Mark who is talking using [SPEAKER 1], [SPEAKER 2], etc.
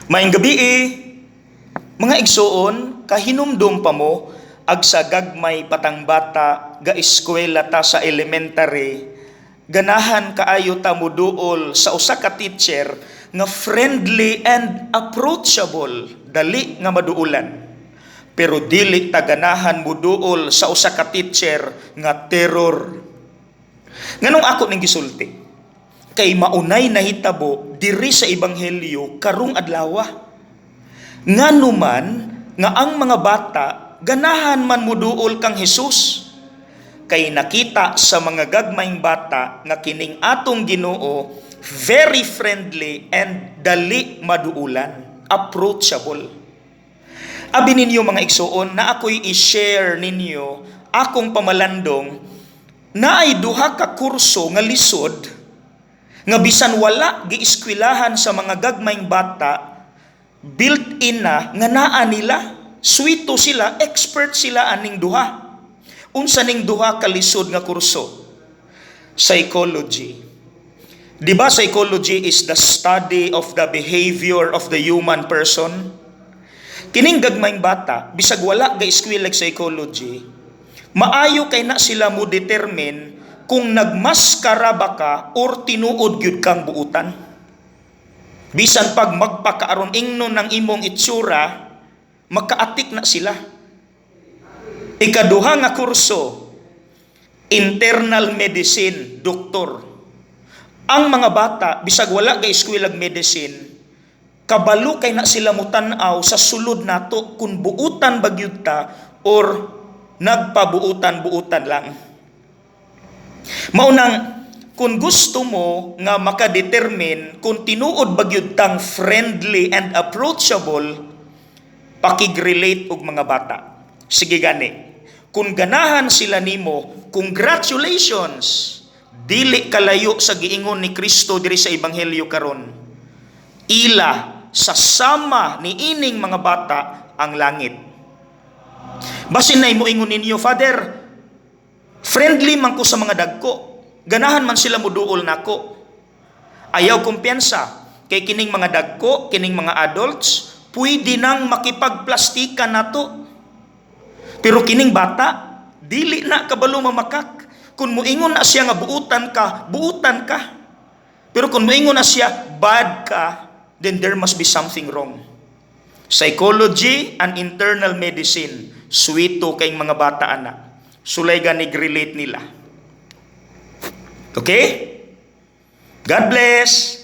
[SPEAKER 1] Maayong gabii, mga igsuon, kahinumdum pa mo ag sa gagmay patang bata ga eskwela ta sa elementary, ganahan kaayo ta moduol sa usa ka teacher nga friendly and approachable, dali nga maduulan. Pero dili ta ganahan moduol sa usa ka teacher nga terror. Nganong ako ning gisulti? Kay maunay nahitabo diri sa ebanghelyo karong adlawa. Ngano man nga ang mga bata ganahan man moduol kang Hesus? Kay nakita sa mga gagmayng bata nga kining atong Ginoo very friendly and dali maduulan, approachable. Abi ninyo, mga igsuon, na ako'y i-share ninyo akong pamalandong naay duha ka kurso nga lisod nga bisan wala gieskwilahan sa mga gagmayng bata, built-in na nga naa nila, swito sila, expert sila aning duha. Unsa ning duha ka lisod nga kurso? Psychology. Di ba psychology is the study of the behavior of the human person? Kining gagmayng bata, bisag wala ga eskwela psychology, maayo kay na sila mo determine kung nagmaskara ba ka or tinuod gyud kang buutan. Bisan pag magpakaaron ingnon ng imong itsura, makaatik na sila. Ikaduha nga kurso, internal medicine, doktor. Ang mga bata, bisag wala ga eskwelag medicine, kabalo kay na sila mutan-aw sa sulod nato kung buutan ba gyud ta or nagpabuutan-buutan lang. Maunang kung gusto mo nga makadetermine kung tinuod ba gyud tang friendly and approachable, pakig-relate og mga bata. Sige gani. Kung ganahan sila nimo, congratulations. Dili kalayo sa giingon ni Kristo diri sa ebanghelyo karon. Ila sa sama ni ining mga bata ang langit. Basin na moingon ninyo, "Father, friendly man ko sa mga dagko. Ganahan man sila muduol nako." Ayaw kumpiyansa kay kining mga dagko, kining mga adults, pwede nang makipagplastikan nato. Pero kining bata, dili na kabalo mamakak. Kung muingon na siya nga buutan ka, buutan ka. Pero kung muingon na siya bad ka, then there must be something wrong. Psychology and internal medicine, suwito kay mga bata ana. Sulay gani relate nila. Okay? God bless!